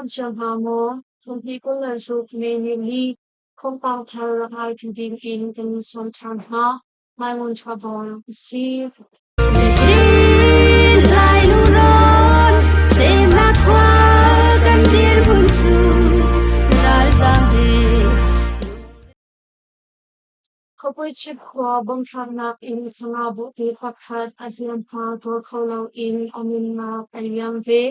dam cio hna maw? Thawnghi 26 May nili thawngpang thar rak ngaitu ding in kan in sawm ṭhan hna. Maimun ṭha bawl a si. Lai lungrawn semnak khua kan dirhmun cu ralzam he. Khuapuichip khua bomthlaknak in thla bawhte pakhat a hliamhma tuar kho loin a nunnak a liam ve.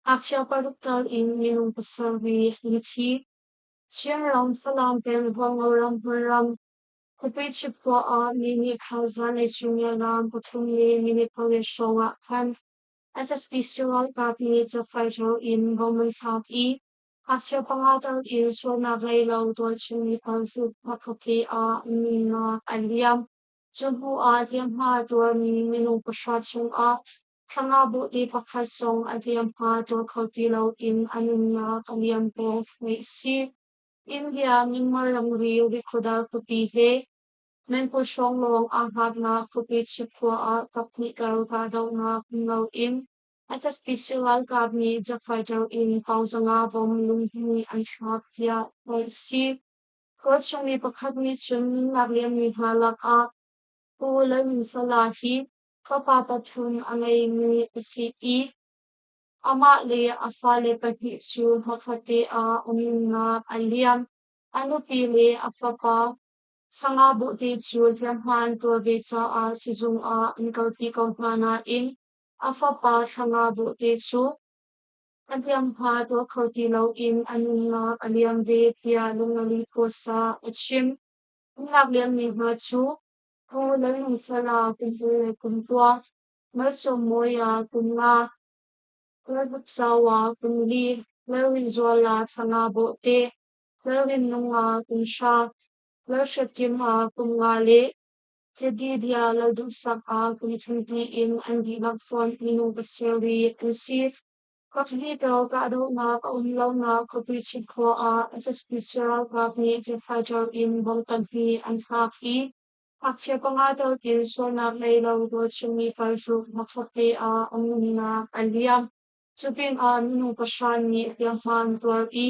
Ngakchia paruk tal in minung pasarih an thi. Chinram Falam peng Hualngo ram hmunram Khuapuichip khua ah mi nih kha zanlei suimilam pathum le minute pariat hrawng ah khan SSPC ralkap nih cafaiṭo in bom an thlak i ngakchia panga tal in sualnak ngei lo tualchung mi paruk hmakhatte ah an nunnak a liam. Cu hnu ah hliamhma tuarmi minung pahra chungah thla bawhte pakhat zong a hliamhma tuar kho ti loin a nunnak a liam peng theih a si. India Myanmar ramri Rikhodar khuapi he Manpur hrawng lawng aa hlatnak khuapi Chikhua ah kaphnih kar kahdohnak um loin SSPC ralkap nih jet fighter in pauzanga bom lunghmui an thlak tiah theih a si. Tualchung mi pakhat nih cun nunnak liammi hna lakah Pu Lalnunfala hi fapa pathum a ngeimi a si i amah le a fale pahnih cu hmakhatte ah a nunnak a liam. A nupi le a fapa Thla bawhte cu hliamhma an tuar ve caah sizung ah an kalpi ko hna nain a fapa thla bawhte cu a hliamhma tuar kho ti loin a nunnak a liam ve tiah Lunglei Khuasa a chim. Nunnak liammi hna cu Pu Lalnunfela kum 20 le kum kua, Malsawmmawia kum nga, Lalhupzaua kum li, Lalrinzuala thla nga bawhte, Lalrinnunga kum hra, Lalhriatkima kum nga le Jedidia Lalduhsak ah kum thum tiin an dihlak fonh minung pasarih an si. Kaphnih tel kahdohnak a um lonak khuapi Chinkhua ah SSPC ralkap nih jet fighter in bom pahnih an thlak i ngakchia panga tel in sualnak ngei lo tualchungmi paruk hmakhatte ah an nunnak a liam. Cu pinah minung pahra nih hliamhma an tuar i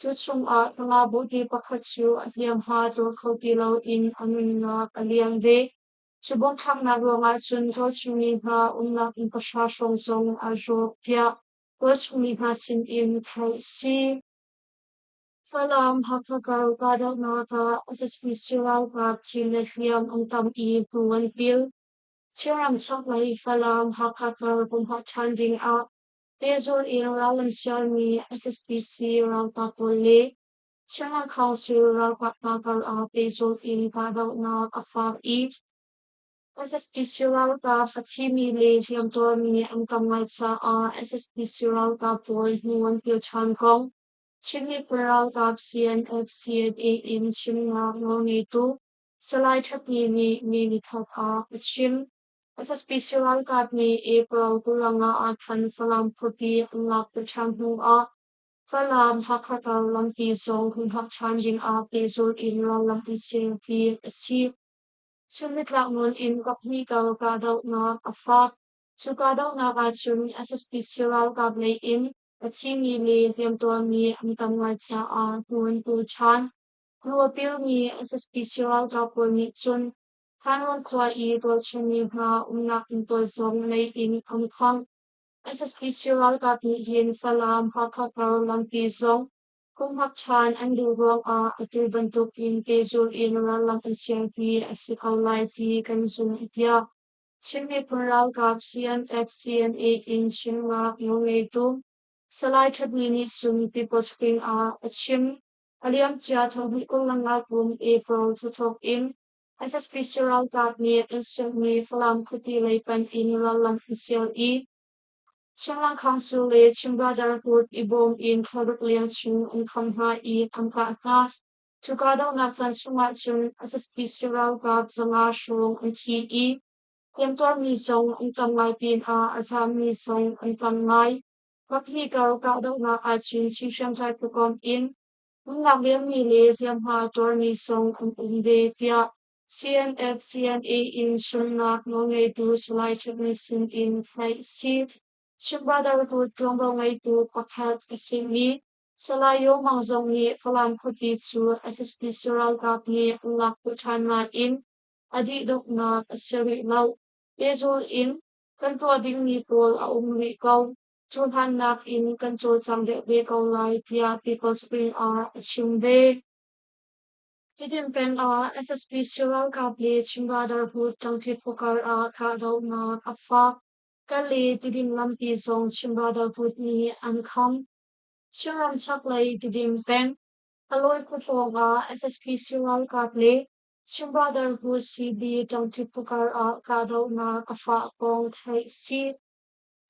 cu chungah panga bawhte pakhat cu a hliamhma tuar kho ti loin a nunnak a liam ve. Cu bomthlaknak ruangah cun tualchungmi hna umnak inn pahra hrawng zong aa rawk tiah tualchungmi hna sinin theih a si. Falam Hakha kar kahdohnak ah SSPC ralkap thi le hliam an tam i hnu an pil. Chinram chaklei Falam Hakha kar bawmhah ṭhan ding ah pehzulh in rallam sialmi SSPC ralkap pawl le Chinland Council ralkap hna kar ah pehzulh in kahdohnak a fak i SSPC ralkap a thimi le hliamtuarmi an tam ngai caah SSPC ralkap pawl hnu an pil ṭhan kong Chin miphun ralkap CNF CNA in chimnak nawlngeitu Salai Ṭhatni nih mi nikhat ah a chim. SSPC ralkap nih April 25 ah khan Falam khuapi an lak ṭhan hnu ah Falam Hakha kar lampi zong humhak ṭhan ding ah pehzulh in rallam an sialpi a si. Chun nitlak nawn in kaphnih kar kahdohnak a fak. Cu kahdohnak ahcun SSPC ralkap lei in a thimi le hliamtuarmi an tam ngai caah hnu an pul ṭhan. Hnu a pilmi SSPC ralkap pawl nih cun Thanrawn khua i tualchungmi hna umnak inn pawl zong lei in an khangh. SSPC ralkap nih hin Falam Hakha kar lampi zong humhak ṭhan an duh ruangah atu bantukin pehzulh in rallam an sialpi a si ko lai ti kan zumh tiah Chin miphun ralkap CNF CNA in chimnak nawlngeitu Salai Ṭhatni nih cun People's Spring ah a chim. A liamcia thonghnih 25 kum April thla in SSPC ralkap nih an sunghmi Falam khuapi lei panh in rallam an sial i Chinland Council le Chin Brotherhood i bawm in thlaruk leng chung an kham hna i an kah hna. Cu kahdohnak caan chungah cun SSPC ralkap 500 hrawng an thi i hliamtuarmi zong an tam ngai pinah a zaammi zong an tam ngai. Kaphnih kar kahdohnak ahcun Chin hriamtlai phukomh in nunnak liammi le hliamhma tuarmi zong an um ve tiah CNF CNA in chimnak nawlngeitu Salai Ṭhatni sin in theih a si. Chin Brotherhood ṭuanvo ngeitu pakhat a simi. Salai Yaw Mang zong nih Falam khuapi cu SSPC ralkap nih an lak khawh ṭhan nain a dihdonghnak a si rih lo. Pehzul in kan tuah dingmi pawl a um rih ko. Cu hlannak in kan cawlcang deuh ve ko lai tiah People's Spring ah a chim ve. Tidim peng ah SSPC ralkap le Chin Brotherhood ṭangṭi phu kar ah kahdohnak a fak. Kale Tidim lampi zong Chin Brotherhood nih an kham. Chinram chaklei Tidim peng, Alawi khua pawng ah SSPC ralkap le Chin Brotherhood CB ṭangṭi phu kar ah kahdohnak a fah kong theih a si.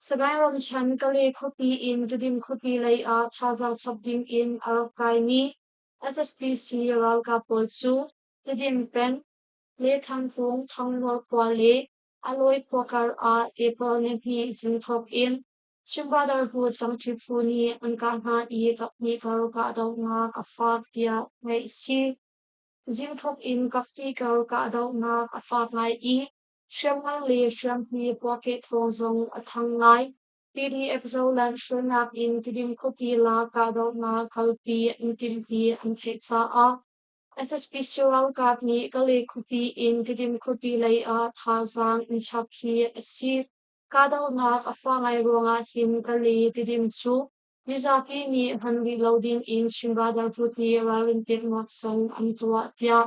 Sagaing ramṭhen Kale khuapi in Tidim khuapi lei ah thazaang chap ding in a rak kaimi SSPC ralkap pawl cu Tidim peng, Lethangkung, Thangnual khua le Alawi khua kar ah April nihnih zing thawk in Chin Brotherhood ṭangṭi phu nih an kah hna i kaphnih kar kahdohnak a fak tiah theih a si. Zing thawk in kaphnih kar kahdohnak a fak ngai i hriamngan le hriamhme puakeh thawng zong a thang ngai. PDF Zoland hruainak in Tidim khuapi lak kahdohnak kalpi an timh ti an theih caah SSPC ralkap nih Kale khuapi in Tidim khuapi lei ah thazaang an chap hi a si. Kahdohnak a fah ngai ruangah hin Kale Tidim cu mizapi nih hman rih lo ding in Chin Brotherhood nih ralrin peknak zong an tuah tiah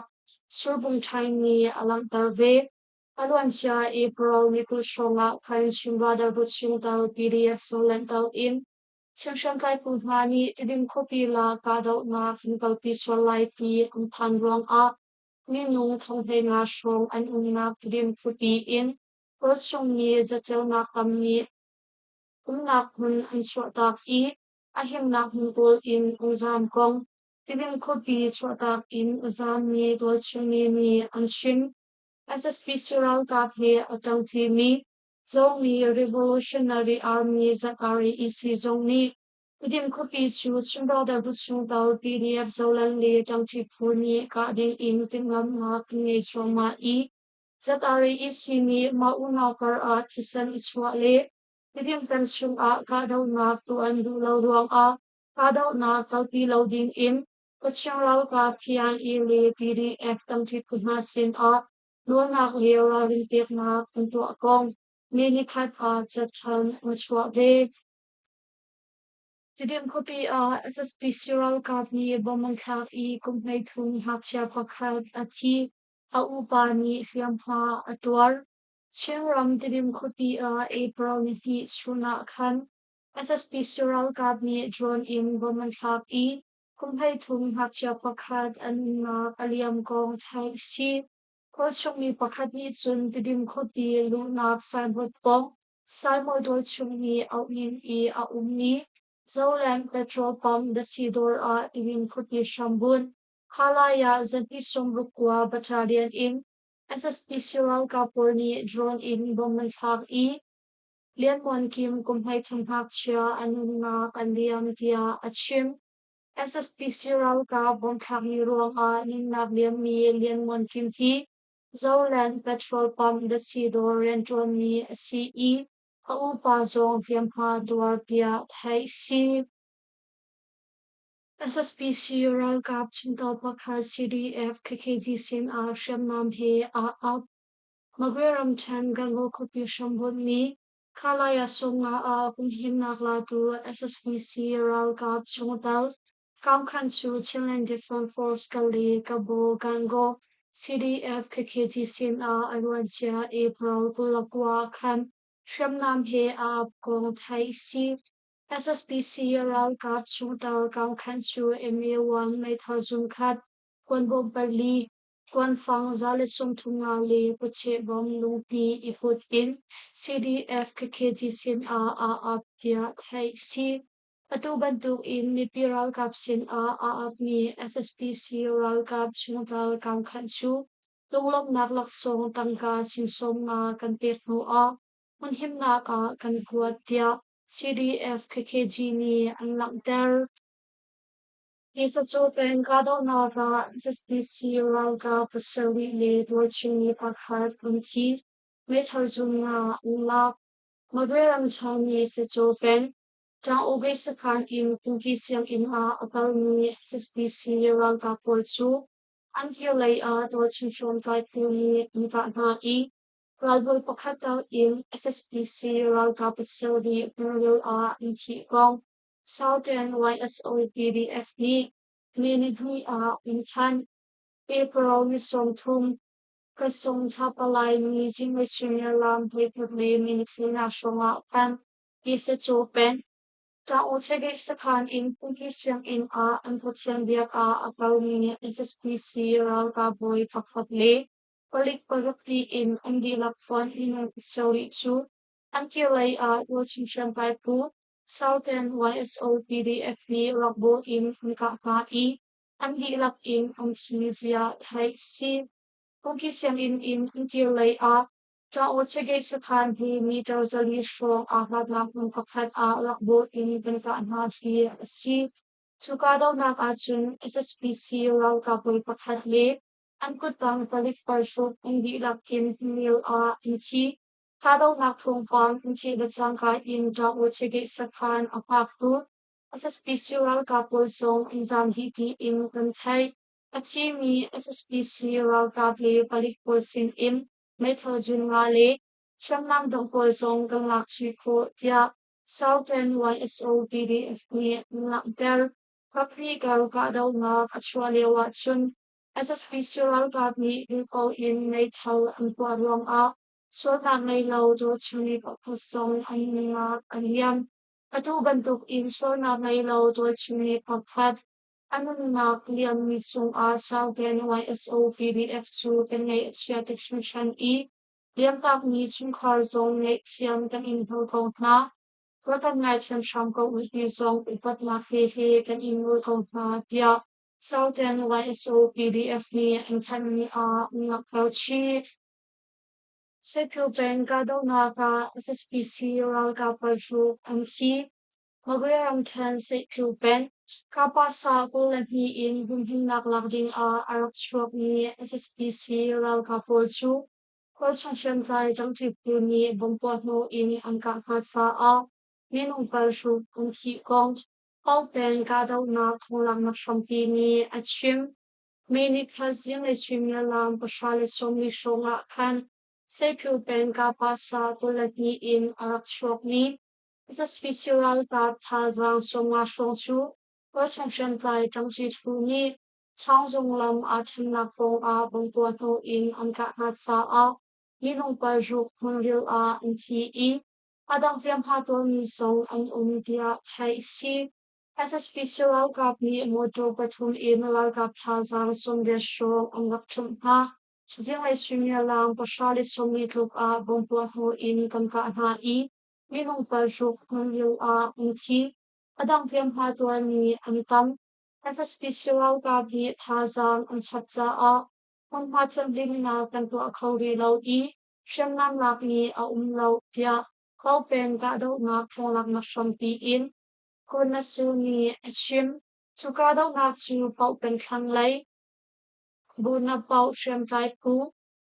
Surbung Ṭhaing nih a langhter ve. A luancia April ni 20 hrawng ah khan Chin Brotherhood chungtel PDF Zoland in Chin hriamtlai phu hna nih Tidim khuapi lak kahdohnak an kalpi sual lai ti an phan ruangah minung 15,000 hrawng an umnak Tidim khuapi in Kawlchung mi zatceunak tam nih umnak hmun an chuahtak i a himnak hmun pawl in an zaam kong Tidim khuapi chuahtak in a zaammi tualchungmi nih an chim. SSPC ralkap he a ṭangṭimi Zomi Revolutionary Army ZRAEC zong nih Tidim khuapi cu Chin Brotherhood chungtel PDF Zoland le ṭangṭi phu nih kah ding in timhlamhnak an ngei cuahmah i ZRAEC nih mah unau kar ah thisen i chuah le Tidim peng chungah kahdohnak tuah an duh lo ruangah kahdohnak kalpi lo ding in Kachin ralkap KIA le PDF ṭangṭi phu hna sinah nawlnak le ralrin peknak an tuah kong May nikhat ah cathanh an chuah ve. Tidim khuapi ah SSPC ralkap nih bomb an thlak i kum 13 ngakchia pakhat a thi. A upa nih hliamhma a tuar. Chinram Tidim khuapi ah April nihnih chun ah khan SSPC ralkap nih drone in bomb an thlak i kum 13 ngakchia pakhat a nunnak a liam kong theih a si. Khualchungmi pakhat nih cun Tidim khuapi luhnak signboard pawng Saimaw chung i auhning i a ummi Zoland petrol pump datsi dawr ah Tidim khuapi hrambunh Khalai ah 269 battalion in SSPC ralkap pawl nih drone in bomb an thlak i Lian Muan Kim kum 13 ngakchia a nunnak a liam tiah a chim. SSPC ralkap bomb thlakmi ruangah nunnak liammi Lian Muan Kim hi Zoland petrol pump datsi dawr rianṭuanmi a si i a upa zong hliamhma tuar tiah theih a si. SSPC ralkap chungtel pakhat CDF KKG sinah hriamnam he aa ap. Magwe ramṭhen Gangaw khuapi hrambunhmi Khalaya Sumnga ah humhimnak latu SSPC ralkap chungtel Kaungkhan cu Chinland Defense Force Kali Kabaw Gangaw CDF KKG sinah a luancia April 29 khan hriamnam he aa ap kong theih a si. SSPC ralkap chungtel Kaungkhan cu MA-1 meithal zungkhat, kuanbawm pali, kuanfang 135 le kutcheh bom lungpi i put in CDF KKG sinah aa ap tiah theih a si. Atu bantuk in mipi ralkap sinah aa apmi SSPC ralkap chungtel Kaungkhan cu lunglawmhnak laksawng tangka sing 50 kan pek hnu ah hmunhimnak ah kan kuat tiah CDF KKG nih an langhter. Hi sacu peng kahdohnak ah SSPC ralkap pasarih le tualchungmi pakhat an thi. Meithal zung ah an lak. Magwe ramchung mi sacu peng. Ṭaang-aw sakhan in Kuki sianginn ah a kalmi SSPC ralkap pawl cu an kirlei ah tualchung hriamtlai phu nih an kah hna i ralbawi pakhat tal in SSPC ralkap pasarih hmunril ah an thih kong Southern YSO PDF nih May nihnih ah an thanh. April ni 30, Kasung thla palai ni zinglei suimilam 11 le minute 4 hrawng ah khan Tisacaw peng, Ṭaang-aw sakhan in Phungki sianginn ah an Pathian biak ah a kalmi SSPC ralkap bawi pakhat le palik paruk tiin an dihlak fonh minung pasarih cu an kirlei ah tualchung hriamtlai phu Southern YSO PDF nih rakbawh in an kah hna i an dihlak in an thi tiah theih a si. Phungki sianginn in an kirlei ah Ṭaang-aw sakhan hi meter 400 hrawng aa hlatnak hmun pakhat ah rakbawh in kan kah hna hi a si. Cu kahdohnak ahcun SSPC ralkap bawi pakhat le an kuttang palik parhruk an dihlak in hmil ah an thi. Kahdohnak thawngpang an theih le cangka in Ṭaang-aw sakhan a hngaktu SSPC ralkap pawl zong an zaam dih tiin kan theih. A thimi SSPC ralkap le palik pawl sin in meithal zun nga le hriamnam dang pawl zong kan lak chih khawh tiah Southern YSO PDF nih an langhter. Kaphnih kar kahdohnak a chuah lio ahcun SSPC ralkap nih duhko in meithal an puah ruangah sualnak ngei lo tualchung mi pakhat zong an nunnak a liam. Atu bantuk in sualnak ngei lo tualchung mi pakhat a nunnak liammi cungah Southern YSO PDF cu kan ngaih a chia tuk hringhran i liamtakmi chungkhar zong ngaihthiam kan in hal ko hna. Rak kan ngaithiam hram ko u ti zong upatnak he he kan in nawl ko hna tiah Southern YSO PDF nih an thanhmi ah an langhter chih. Seiphu peng kahdohnak ah SSPC ralkap parhruk an thi. Magwe ramṭhen Seiphu peng Kapasa 22 in humhimnak lak ding ah a rak chuakmi SSPC ralkap pawl cu khualchung hriamtlai ṭangṭi phu nih bomb puahhnawh in an kah hna caah minung parhruk an thih kong Pau peng kahdohnak thawnglanghnak hrampi nih a chim. May nikhat zinglei suimilam 10:40 hrawng ah khan Seiphu peng Kapasa 22 in a rak chuakmi SSPC ralkap thazaang 50 hrawng cu khualchung hriamtlai ṭangṭi phu nih Chaungzung lam aa ṭhennak pawng ah bomb hnawh in an kah hna caah minung paruk hmunril ah an thi i a dang hliamhma tuarmi zong an um tiah theih a si. SSPC ralkap nih motor pathum in ralkap thazaang 80 hrawng an rak ṭhumh hna. Zinglei suimilam 10:40 tluk ah bomb puahhnawh in kan kah hna i minung paruk hmunlio ah an thi. A dang hliamhma tuarmi an tam. SSPC ralkap nih thazaang an chap caah hmunhma thianhhlimnak kan tuah kho rih lo i hriamnam lakmi a um lo tiah Kawpeng kahdohnak thawnglaknak hrampi in Konasu nih a chim. Cu kahdohnak cu Paukpeng thlanglei Bunapau hriamtlai phu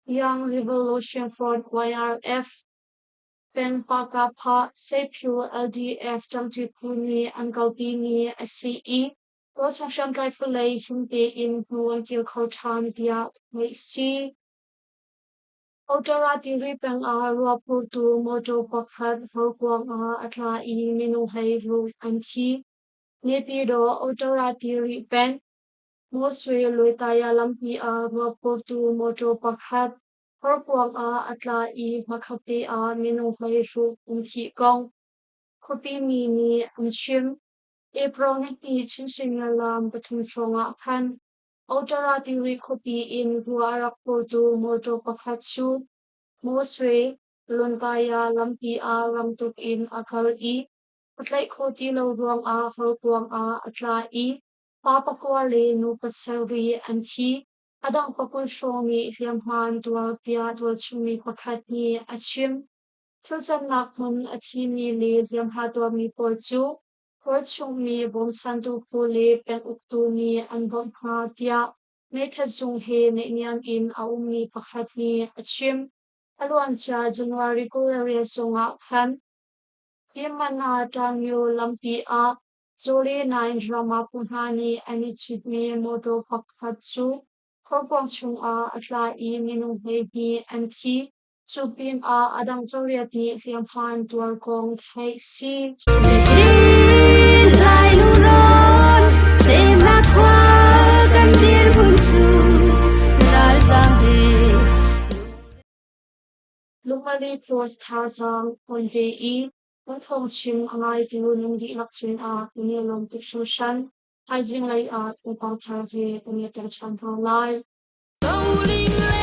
Young Revolution Front YRF peng Pakapha Seiphu LDF ṭangṭi phu nih an kalpimi a si i tualchung hriamtlai phu lei him tein hnu an kir kho ṭhan tiah theih a si. Ottawa tiri peng ah ruah phurtu mawṭaw pakhat horkuang ah a tla i minung 16 an thi. Naypyidaw Ottawa tiri peng Moswe Lwetaya lampi ah ruah phurtu mawṭaw pakhat horkuang ah a tla i hmakhatte ah minung 16 an thih kong khuapi mi nih an chim. April nihnih chin suimilam 3 hrawng ah khan Ottawa tiri khuapi in ruah a rak phurtu mawṭaw pakhat cu Moswe Lontaya lampi ah rangtuk in a kal i a tlaih khawh ti lo ruangah horkuang ah a tla i pa pakua le nu pasarih an thi. A dang 20 hrawng nih hliamhma an tuar tiah tualchungmi pakhat nih a chim. Thilcannak hmun a thimi le hliamhma tuarmi pawl cu Khualchungmi bawmchantu phu le peng uktu nih an bawmh hna tiah meithat zung he naihniam in a ummi pakhat nih a chim. A luancia January 28 zongah khan Pyinmana Ṭangyo lampi ah Jole Nine drama phu hna nih an i citmi mawṭaw pakhat cu horkuang chungah a tla i minung 12 an thi. Cu pinah a dang pariat nih hliamhma an tuar kong theih si. Nihin Lai lungrawn semnak khua kan dirhmun cu ralzaam he. Lungmali Plus thazaang on ve i kan thawngchim a ngaitu nan dihlak cungah kan i lawm tuk hringhran. Thaizing lei ah thawngpang thar he kan i tel ṭhan hna lai. Rolling.